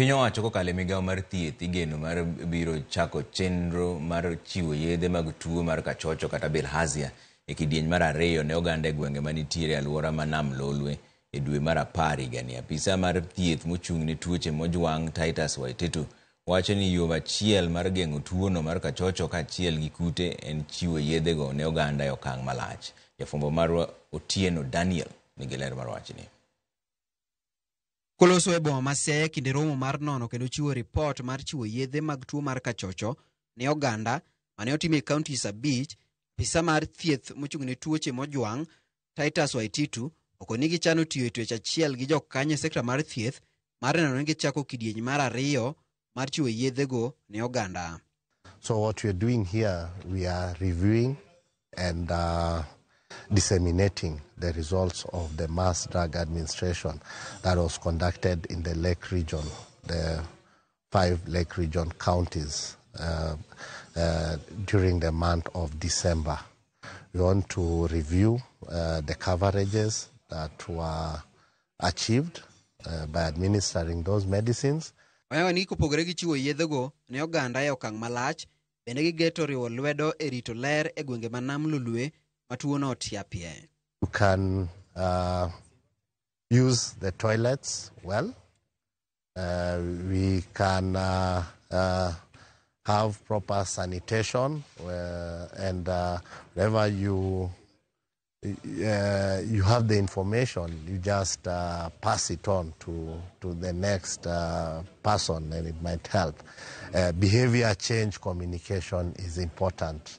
Piny owacho kokalo e migawo mar thieth igeno mar biro chako chenro mar chiwo yedhe mag tuo mar kachocho kata bilharzia e kidieny mar ariyo ne oganda e gwenge manitiere e alwora ma Nam Lolwe e dwe mar 10 higani. Apisa mar thieth mochung' ne tuoche mojwang' Titus Waitetu wacho ni yo achiel mar geng'o tuono mar kachocho kaachiel gi kute en chiwo yedhego ne oganda e okang' malach. Jafwambo marwa Otieno Daniel nigi ler mar wachni. Koloso e boma ma Siaya kinde romo mar nono kendo chiwo ripot mar chiwo yedhe mag tuo mar kachocho ne oganda mane otim e counties 5, apisa mar thieth mochung' ne tuoche mojwang' Titus Waititu okoni gichano tiyo e twech achiel gi jokanyo e sekta mar thieth mar neno ni gichako kidieny mar ariyo mar chiwo yedhego ne oganda. So what we are doing here, we are reviewing and disseminating the results of the mass drug administration that was conducted in the Lake Region, the 5 Lake Region counties during the month of December. We want to review the coverages that were achieved by administering those medicines. Oyango ni kopogore gi chiwo yedhego ne oganda e okang' malach, bende gigeto riwo lwedo e rito ler e gwenge ma Nam Lolwe ma tuono otiapie. You can use the toilets well. We can have proper sanitation, and whenever you have the information, you just pass it on to the next person, and it might help. Behavior change communication is important.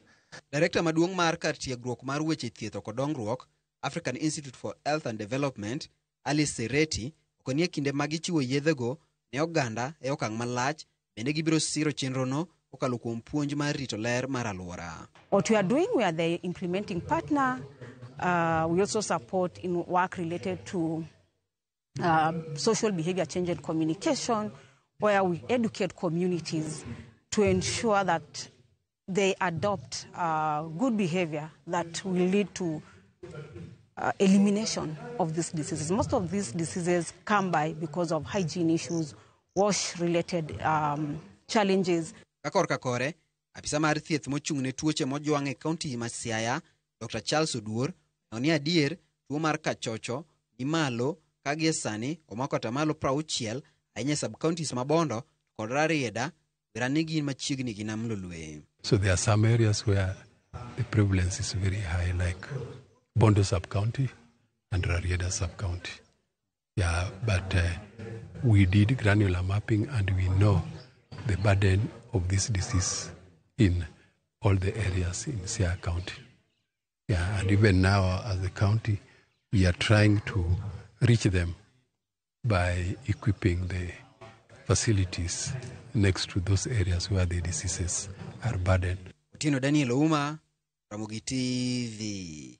Director maduong' mar kar tiegruok mar weche thieth kod dongruok, African Institute for Health and Development, Alice Sereti, okoni e kinde ma gichiwo yedhego ne oganda e okang' malach, bende gibiro siro chenrono kokalo kuom puonj mar rito ler mar alwora. What we are doing, we are the implementing partner. We also support in work related to social behavior change and communication, where we educate communities to ensure that they adopt good behavior that will lead to elimination of these diseases. Most of these diseases come by because of hygiene issues, wash-related challenges. Ka korka kore, apisa mar thieth mochung' ne tuoche mojwang' e kaunti ma Siaya, Dr. Charles Oduor, ni adier tuo mar kachocho ni malo ka gie sani omako atamalo 60 ahinya e sub-counties ma Bondo kod Rarieda, wera ni gin machiegni gi Nam Lolwe. So there are some areas where the prevalence is very high, like Bondo sub-county and Rarieda sub-county. Yeah, but we did granular mapping and we know the burden of this disease in all the areas in Siaya County. Yeah, and even now as the county, we are trying to reach them by equipping the facilities next to those areas where the diseases are burdened. Otieno Daniel Ouma, Ramogi TV.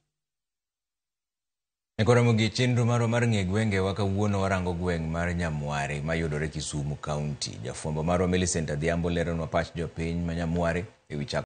E Ramogi chenro marwa mar ng'e gwengewa kawuono warango gweng' mar Nyamware mayudore Kisumu County. Jafwambo marwa Millicent Adhiambo leronwa pach jopiny ma Nyamware ewi chako